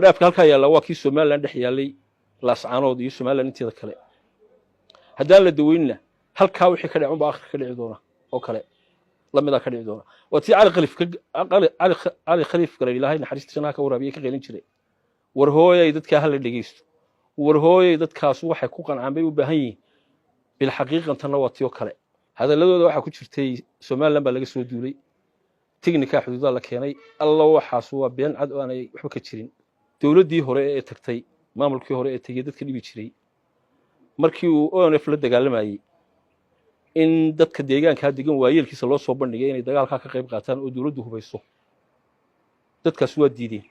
Dhaafka halkaa yaalla waa kii Somaliland dhex yaallay, Laascaanood iyo Somaliland inteeda kale. Haddaan la daweynna, halkaa wixii ka dhacun baa akhir ka dhici doona oo kale lamidaa ka dhici doona. Waa tii Cali Khaliif, Cali Khaliif Galay, Ilaahay naxariista jannaha ka waraabiye, ka qaylin jiray: "War hooyay, dadkaa hala dhegeysto, war hooyay, dadkaas waxay ku qancaan bay u baahan yihiin." Bilxaqiiqan tanna waa tiyoo kale. Hadalladooda waxaa ku jirtay Somaliland baa laga soo duulay, tignikaa xuduudaa la keenay. Alla, waxaas waa been cad oo aanay waxba ka jirin. Dowladdii hore ee tagtay, maamulkii hore ee tegey, dadka dhibi jiray markii uu ONLF la dagaalamayey, in dadka deegaankaa degan waayeelkiisa loo soo bandhigay inay dagaalkaa ka qayb qaataan oo dowladdu hubayso, dadkaas waa diideen.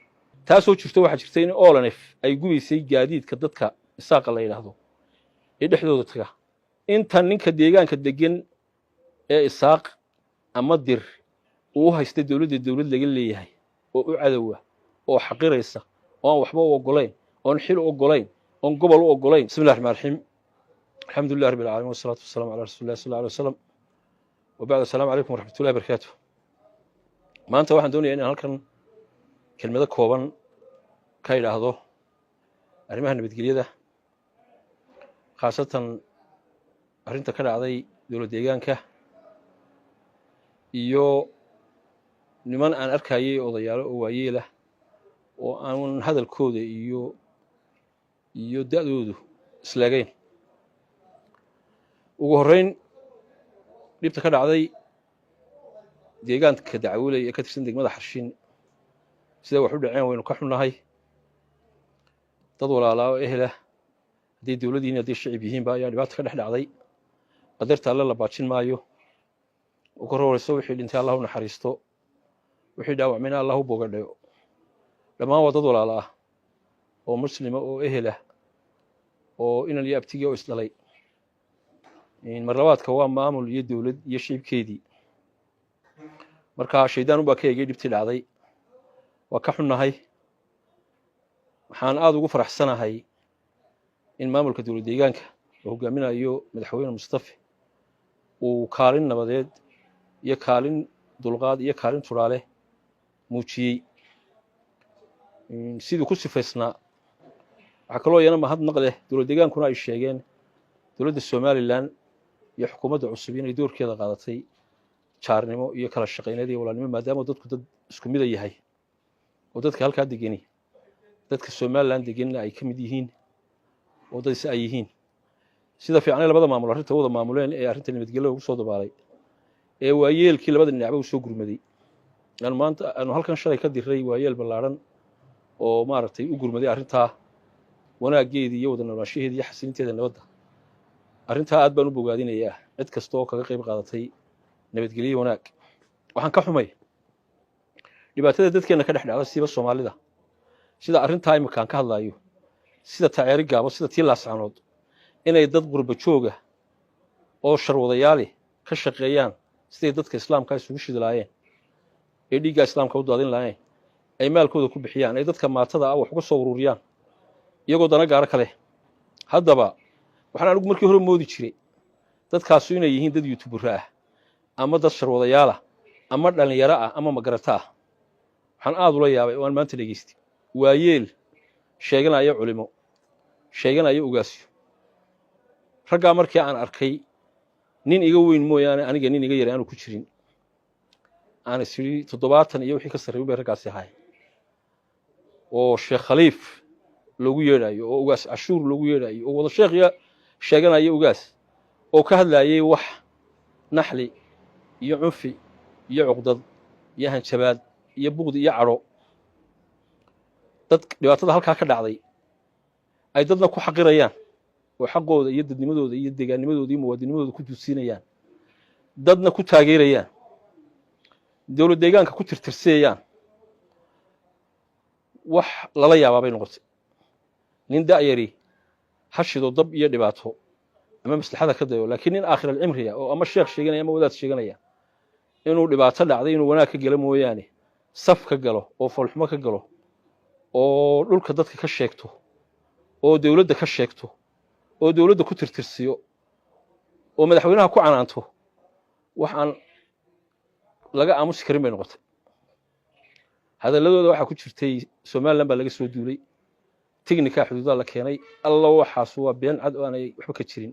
Taasoo jirto, waxaa jirta in ONLF ay gubaysay gaadiidka dadka Isaaqa la yidhaahdo ee dhexdooda taga. Inta ninka deegaanka degan ee Isaaq ama Dir uu u haystay dowladda dowlad laga leeyahay oo u cadowa oo xaqiraysa oo aan waxba u oggolayn, oon xil u oggolayn, oon gobol u oggolayn. Bismi llahi raxmaan raxiim, alxamdu lilah rabbi alcalamin, wasalaatu wasalamu calaa rasuli llah sal alay wasalam, wa bacd. Assalaamu calaykum waraxmatullahi barakaatu. Maanta waxaan doonaya inaan halkan kelmado kooban ka idhaahdo arrimaha nabadgelyada, khaasatan arrinta ka dhacday dowlad deegaanka iyo niman aan arkayay, odayaalo oo waayeelah oo aan hadalkooda iyo da'doodu islaagayn. Ugu horreyn, dhibta ka dhacday deegaanka Dacwoley ee ka tirsan degmada Xarshin, sida wax u dhaceen waynu ka xunnahay. Dad walaalaa oo ehelah, hadday dowladdiin, hadday shicib yihiinba, ayaa dhibaata ka dhex dhacday. Qadarta Alle la baajin maayo. Ugu horeyso, wixii dhintay Allah u naxariisto, wixii dhaawacmayna Allah u bogadhayo. Dhammaan waa dad walaala ah oo muslima oo ehelah oo inan iyo abtigii oo isdhalay. Mar labaadka, waa maamul iyo dowlad iyo shicibkeedii. Marka shaydaan unbaa ka egay dhibtii dhacday, waa ka xunnahay. Waxaan aada ugu faraxsanahay in maamulka dowlad deegaanka oo hogaaminayo Madaxweyne Mustafe uu kaalin nabadeed iyo kaalin dulqaad iyo kaalin turaale muujiyey siduu ku sifaysnaa. Waxaa kaloo iyana mahadnaq leh, dowlad deegaankuna ay sheegeen, dowladda Somaliland iyo xukuumadda cusub inay doorkeeda qaadatay, jaarnimo iyo kala shaqayneed iyo walaalnimo, maadaama dadku dad isku mida yahay oo dadka halkaa degeni dadka Somaliland degenna ay ka mid yihiin oo dad is ay yihiin. Sida fiicnay labada maamul arrinta wada maamuleen ee arrinta nabadgelyo ugu soo dabaalay ee waayeelkii labada dhinacba u soo gurmaday, aanu maanta aanu halkan shalay ka diray waayeel ballaadhan oo maaragtay u gurmaday arrintaa wanaaggeedii iyo wada noolaanshaheeda iyo xasilinteeda nabadda. Arrintaa aad baan u bogaadinayaa cid kasta oo kaga qayb qaadatay nabadgelyo wanaag. Waxaan ka xumay dhibaatada dadkeenna ka dhex dhacda, siiba Soomaalida, sida arrintaa imika aan ka hadlayo, sida Taceeri Gaabo, sida tii Laascanood, inay dad qurba jooga oo sharwadayaali ka shaqeeyaan siday dadka islaamka isugu shidi lahaayeen ee dhiigga islaamka u daadin lahaayeen, ay maalkooda ku bixiyaan, ay dadka maatada ah wax uga soo ururiyaan iyagoo dana gaaro kale. Haddaba waxaan anigu markii hore moodi jiray dadkaasu inay yihiin dad YouTuber ah ama dad sharwadayaalah ama dhallinyaro ah ama magarata ah. Waxaan aada ula yaabay oo aan maanta dhegeystay waayeel sheeganaya culimo, sheeganaya ugaasyo. Raggaa markii aan arkay, nin iga weyn mooyaane aniga nin iga yaray aanu ku jirin, aan is idhi 70 iyo wixii ka sarreey bay raggaasi ahaayeen, oo Sheekh Khaliif loogu yeedhayo oo Ugaas Cashuur loogu yeedhayo oo wada sheekhya sheeganaya ugaas, oo ka hadlaayay wax naxli iyo cunfi iyo cuqdad iyo hanjabaad iyo buqdi iyo cadho. Dad dhibaatada halkaa ka dhacday ay dadna ku xaqirayaan oo xaqooda iyo dadnimadooda iyo deegaannimadooda iyo muwaadinimadooda ku duudsiinayaan, dadna ku taageerayaan, dowlad deegaanka ku tirtirsiyayaan, wax lala yaabaa bay noqotay. Nin da'yari ha shido dab iyo dhibaato ama maslaxada ka dayo, laakiin nin aakhir alcimriya oo ama sheekh sheeganaya ama wadaad sheeganaya inuu dhibaato dhacday inuu wanaag ka galo mooyaane, saf ka galo oo foolxumo ka galo oo dhulka dadka ka sheegto oo dowladda ka sheegto oo dowladda ku tirtirsiyo oo madaxweynaha ku canaanto, wax aan laga aamusi karin bay noqotay. Hadalladooda waxaa ku jirtay Somalilan baa laga soo duulay, tignikaa xuduudaa la keenay. Alla, waxaas waa been cad oo aanay waxba ka jirin.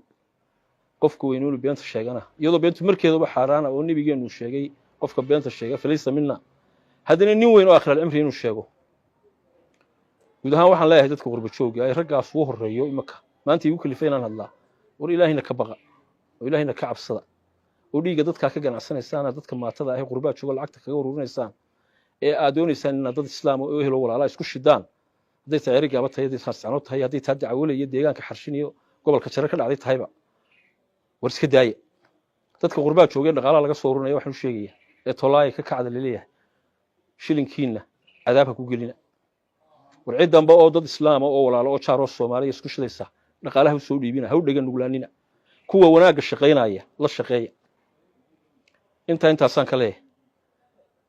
Qofku weynu inuu beenta sheegana, iyadoo beentu markeedaba xaaraana oo nebigeenu sheegay qofka beenta sheega فليس منا, haddana nin weyn oo akhiraal cimri inuu sheego. Guud ahaan waxaan leeyahay dadka qurba joogga ay raggaas ugu horreeyo imaka maanta igu kalifay inaan hadlaa, war Ilaahayna ka baqa oo Ilaahayna ka cabsada, oo dhiigga dadkaa ka ganacsanaysaan, dadka maatada ahi qurbaa jooga lacagta kaga ururinaysaan ee aad doonaysaan inaad dad Islaam oo ehelo walaalaa isku shidaan, hadday tahay Erigaaba tahay, hadday Saarcano tahay, hadday taa Dacwole iyo deegaanka Xarshin iyo gobolka Jare ka dhacday tahayba, war iska daaya. Dadka qurbaa joogee dhaqaalaha laga soo ururinaya waxaan u sheegaya ee tolaaya ka kacda laleeyahay, shilinkiinna cadaab ha ku gelina. War cid dambe oo dad Islaama oo walaalo oo jaaroo Soomaaliya isku shidaysa dhaqaalaha u soo dhiibina, ha u dhegan nuglaanina. Kuwa wanaagga shaqaynaya la shaqeeya. Intaasaan ka leeyahay.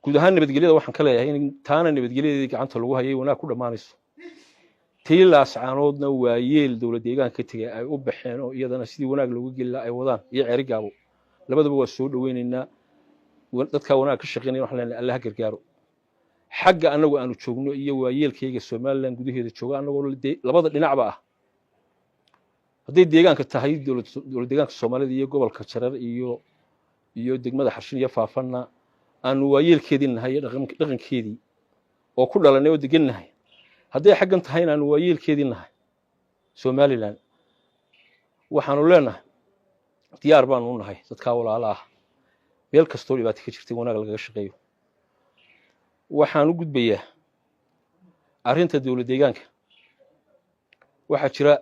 Guud ahaan nabadgelyada waxaan ka leeyahay in taana nabadgelyadeedii gacanta lagu hayay, wanaag ku dhammaanayso. Tii Laascaanoodna waayeel dowlad deegaanka ka tegay ay u baxeen oo iyadana sidii wanaag looga geli lahaa ay wadaan, iyo Ceerigaabo, labadaba waa soo dhoweynaynaa. Dadkaa wanaag ka shaqeynaya waxaan leenahay Allaha gargaaro. Xagga annagu aanu joogno iyo waayeelkayga Somaliland gudaheeda jooga, annagoo labada dhinacba ah, hadday deegaanka tahay dowlad deegaanka Soomaalida iyo gobolka Jarar iyo degmada Xarshin iyo Faafanna aanu waayeelkeedii nahay iyo dhaqankeedii oo ku dhalanay oo degan nahay, hadday xaggan tahayna aanu waayeelkeedii nahay Somaliland, waxaanu leenahay diyaar baanu u nahay dadkaa walaala ah meel kastoo dhibaato ka jirtay wanaag lagaga shaqeeyo. Waxaan u gudbayaa arrinta dowlad deegaanka. Waxaa jira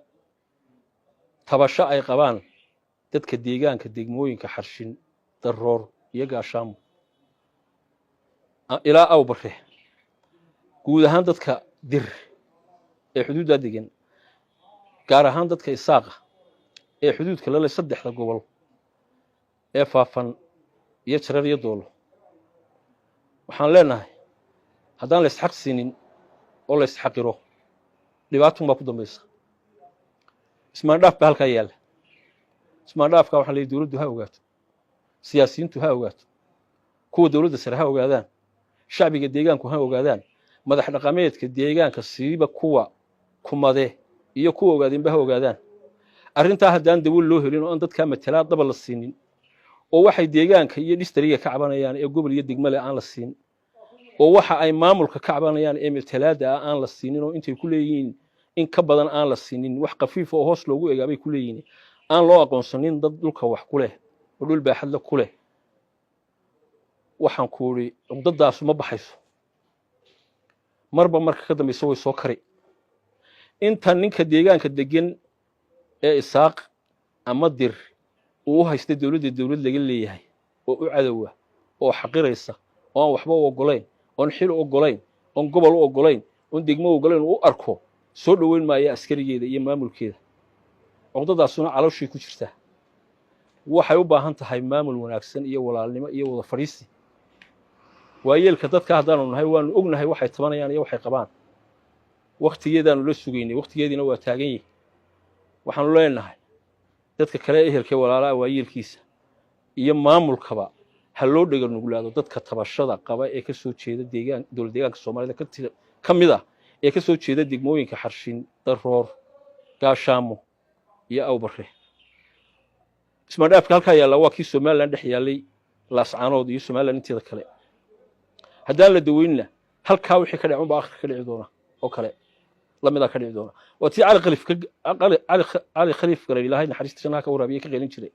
tabasho ay qabaan dadka deegaanka degmooyinka Xarshin, Daroor iyo Gaashaamo ilaa Awbare, guud ahaan dadka Dir ee xuduuddaa degan, gaar ahaan dadka Isaaqa ee xuduudka lale saddexda gobol ee Faafan iyo Jarar iyo Doolo. Waxaan leenahay haddaan la isxaq siinin oo la isxaqiro, dhibaatun baa ku dambaysa. Ismaandhaaf baa halkaa yaalla. Ismaandhaafka waxaan leeyahy dowladdu ha ogaato, siyaasiyiintu ha ogaato, kuwa dowladda sare ha ogaadaan, shacbiga deegaanku ha ogaadaan, madax dhaqameedka deegaanka siiba kuwa kumade iyo kuwa ogaadeenba ha ogaadaan. Arrintaa haddaan dawo loo helin oo aan dadkaa matalaad daba la siinin, oo waxay deegaanka iyo districtiga ka cabanayaan ee gobol iyo degmale aan la siin, oo waxa ay maamulka ka cabanayaan ee matalaadda ah aan la siinin, oo intay ku leeyihiin in ka badan aan la siinin, wax khafiifa oo hoos loogu egaabay ku leeyihiin, aan loo aqoonsanin dad dhulka wax ku leh oo dhul baaxadle ku leh, waxaan ku idhi cuqdadaasu ma baxayso. Marba marka ka dambaysa way soo kari. Inta ninka deegaanka degan ee Isaaq ama Dir uu u haystay dowladda dowlad laga leeyahay oo u cadowa oo xaqiraysa oo aan waxba u oggolayn, oon xil u oggolayn, oon gobol u oggolayn, oon degmo u oggolayn uu u arko, soo dhoweyn maayo askarigeeda iyo maamulkeeda. Cuqdadaasuna calooshii ku jirtaa. Waxay u baahan tahay maamul wanaagsan iyo walaalnimo iyo wada fadhiisi. Waayeelka dadka haddaanu nahay waanu ognahay waxay tabanayaan iyo waxay qabaan. Wakhtigeedaanu la sugaynay, wakhtigeediina waa taagan yihi. Waxaanu leenahay dadka kale ehelkee walaalaha, waayeelkiisa iyo maamulkaba ha loo dhega nuglaado dadka tabashada qaba ee ka soo jeeda deegaan dowlad deegaanka Soomaalida ka mid ah ee ka soo jeeda degmooyinka Xarshin, Daroor, Gaashaamo iyo Awbarre. Ismaandhaafka halkaa yaalla waa kii Somaliland dhex yaallay, Laascaanood iyo Somaliland inteeda kale. Haddaan la daweynna halkaa wixii ka dhec unbaa akhirka ka dhici doona oo kale lamidaa ka dhici doona. Waa tii Cali Khaliif, Cali Khaliif Garay, Ilaahay naxariista jannaha ka waraabiye, ka qaylin jiray: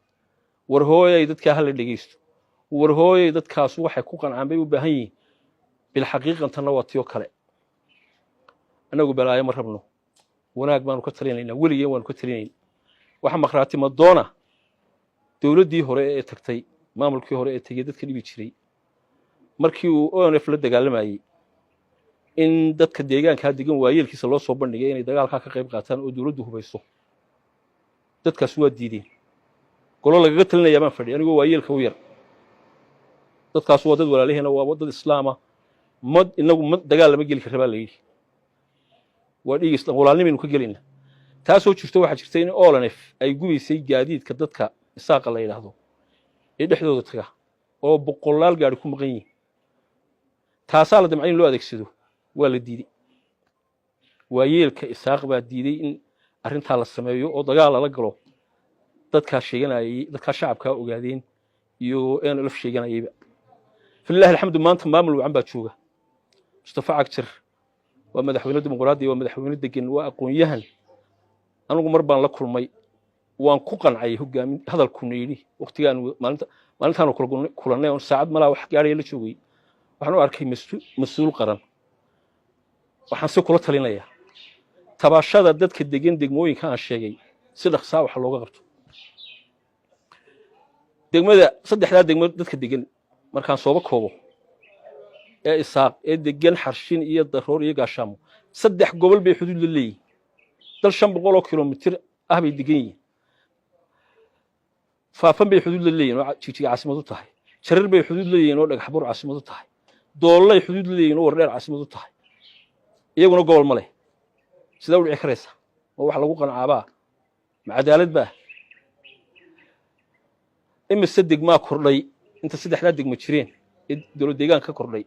"War hooyay, dadkaa hala dhegeysto, war hooyay, dadkaas waxay ku qancaan bay u baahan yihiin." Bilxaqiiqantanna waa tiyoo kale. Annagu balaayo ma rabno, wanaag baanu ka talinaynaa, weligeen waanu ka talinayna. Waxa makhraati madoona dowladdii hore ee tagtay, maamulkii hore ee tegey, dadka dhibi jiray markii uu ONLF la dagaalamayey, in dadka deegaankaa degan waayeelkiisa loo soo bandhigay inay dagaalkaa ka qayb qaataan oo dowladdu hubayso. Dadkaas waa diideen. Golo lagaga talinayaa baan fadhiya anigoo waayeelka u yar. Dadkaas waa dad walaalaheena, waa dad Islaama, ma inagu ma dagaal lama geli kara baa la yidhi. Waa dhiig Islam, walaalnimaynu ka gelayna. Taasoo jirto, waxaa jirta in ONLF ay gubaysay gaadiidka dadka Isaaqa la yidhaahdo ee dhexdooda taga oo boqolaal gaari ku maqan yihiin. Taasaa la damcay in loo adeegsado, waa la diidey. Waayeelka Isaaq baa diiday in arrintaa la sameeyo oo dagaal lala galo dadkaa sheeganayay, dadkaa shacabkaa Ogaadeen iyo ONLF sheeganayayba. Falilahi alxamdu, maanta maamul wacan baa jooga. Mustafa Cagjar waa madaxweyne dimuqraadi, waa madaxweyne degan, waa aqoon-yahan. Anigu mar baan la kulmay, waan ku qancay hogaamin hadalkuna yidhi. Waqtigaan maalinta maalintaanu kulannay oon saacad malaa wax gaaraya la joogay, waxaan u arkay mas-uul qaran. Waxaan si kula talinayaa tabaashada dadka degan degmooyinka aan sheegay si dhaqsaa wax looga qabto. Degmada, saddexdaa degmo dadka degan markaan sooba koobo ee Isaaq ee degan Xarshin iyo Daroor iyo Gaashaamo, 3 gobol bay xuduud la leeyihin. Dal 500 oo kilomitir ah bay degan yihiin. Faafan bay xuduud la leeyihin oo Jigjiga caasimad u tahay. Jarar bay xuduud leeyihin oo Dhagaxbuur caasimad u tahay. Doollay xuduud la leeyihin oo Wardheer caasimad u tahay. Iyaguna gobol ma leh. Sidaa u dhici karaysa? Ma wax lagu qancaabaa? Ma cadaalad baa? Imise degmaa kordhay inta saddexdaa degmo jireen ee dowlad deegaanka ka kordhay?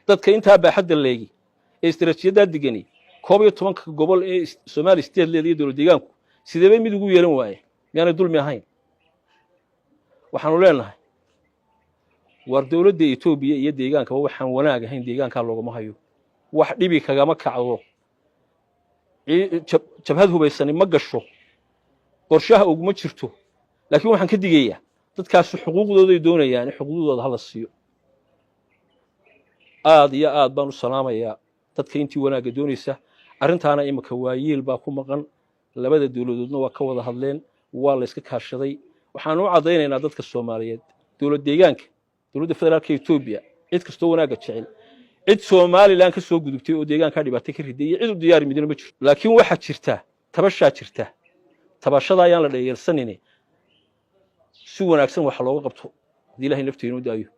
Dadka intaa baaxadda leegi ee istaraatiijiyaddaa degani, 11-ka gobol ee Somali State leeda iyo dowlad deegaanku, sidee bay mid ugu yeelan waaye? Miyaanay dulmi ahayn? Waxaanu leenahay, war dowladda Etoobiya iyo deegaankaba waxaan wanaag ahayn deegaankaa loogama hayo. Wax dhibi kagama kacdo, jabhad hubaysani ma gasho, qorshaha uguma jirto. Laakiin waxaan ka digayaa dadkaasi xuquuqdooday doonayaan in xuquuqdooda hala siiyo. Aad iyo aad baan u salaamayaa dadka intii wanaagga doonaysa. Arrintaana imika waayeel baa ku maqan, labada dowladoodna waa ka wada hadleen, waa la iska kaashaday. Waxaan u caddaynaynaa dadka Soomaaliyeed, dowlad deegaanka, dowladda federaalka Etoobiya, cid kastoo wanaagga jecel, cid Somaliland ka soo gudubtay oo deegaankaa dhibaato ka riday iyo cid u diyaari midna ma jirto. Laakiin waxaa jirta tabashaa jirta. Tabashada ayaan la dheyeelsanine, si wanaagsan waxa looga qabto haddii Ilahay nafteenu daayo.